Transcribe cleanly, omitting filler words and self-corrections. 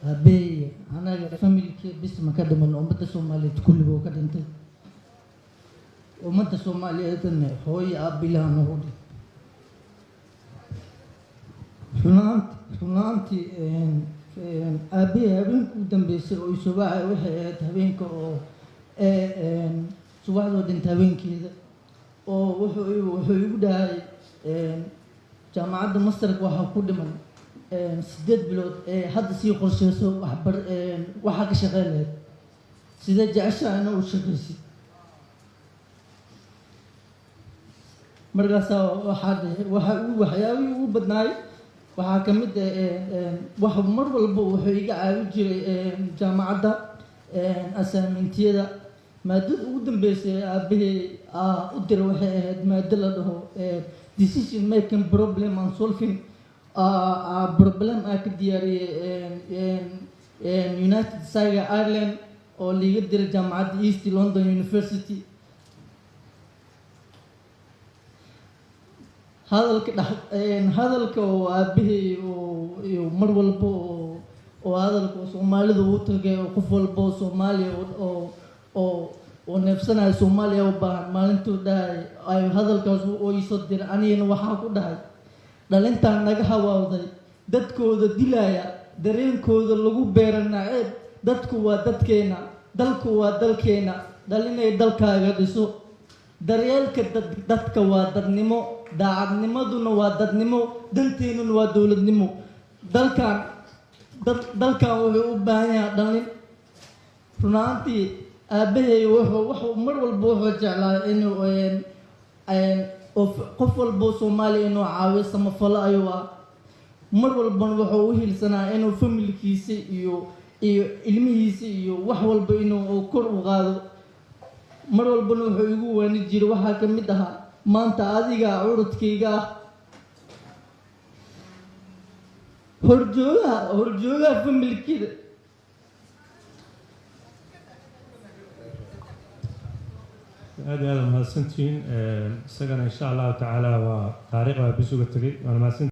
Aabbahay anaga familkii bis ma ka dhiman, ummadda Soomaaliyeed kulliba ka dhintay. Ummadda Soomaaliyeedna hooyo aabbilaha noogu dhintay. Runaantii aabbahay habeenka u dambeysay oo isubaxay waxay ahayd habeenka oo subaxdoo dhintay habeenkeeda, oo wuxuu igu dhahay jaamacadda masterka waxaa ku dhiman 8 bilood ee hadda sii qorsheyso waxbar waxaa ka shaqeyn lahayd, sidee jeceshaa ina u shaqaysid. Markaasaa waxaa dhahay waxa uu waxyaabihii ugu badnaay waxaa ka mid ah wax mar walba wuxuu iga caawin jiray jaamacadda assignmentiyada. Maadada ugu dambeysay aabbahay u diray waxay ahayd maado la dhaho decision making problem and solving problem aa ka diyaariyey United Saga Ireland oo liiga diray jaamacadda East London University. Hadalka dhex hadalka oo aabbahay oo mar walba oo hadalka oo Soomaalida uu tagay oo qof walba oo Soomaaliya oo neefsanaya Soomaaliya u baahan maalintuu dhahay ay hadalkaas oo iisoo diray, anigana waxaa ku dhahay dhalintaan naga hawaawday, dadkooda dilaya, dareenkooda lagu beera naceeb. Dadku waa dadkeena, dalku waa dalkeena, dhalinay dalkaaga dhiso. Daryeelka dadka waa dadnimo, daacadnimaduna waa dadnimo, danteennuna waa dowladnimo. Dalkan dalkan wuxuu u baahan yahay dhalin. Runaantii aabbahay wuxuu mar walba wuxuu jeclaa inuu qof walba Soomaaliya inuu caawiyo, samafalo ayuu ah. Mar walbana wuxuu u hiilsanaa inuu familkiisa iyo ilmihiisa iyo wax walba inuu kor u qaado. Mar walbana wuxuu igu waani jiray waxaa ka mid ahaa maanta adiga curudkayga ah, horjoogaha familkida. Aad iyo aad mahadsantihiin. Isagana insha Allahu tacaala waa taariikh baa bisuga tegay, waana mahadsan.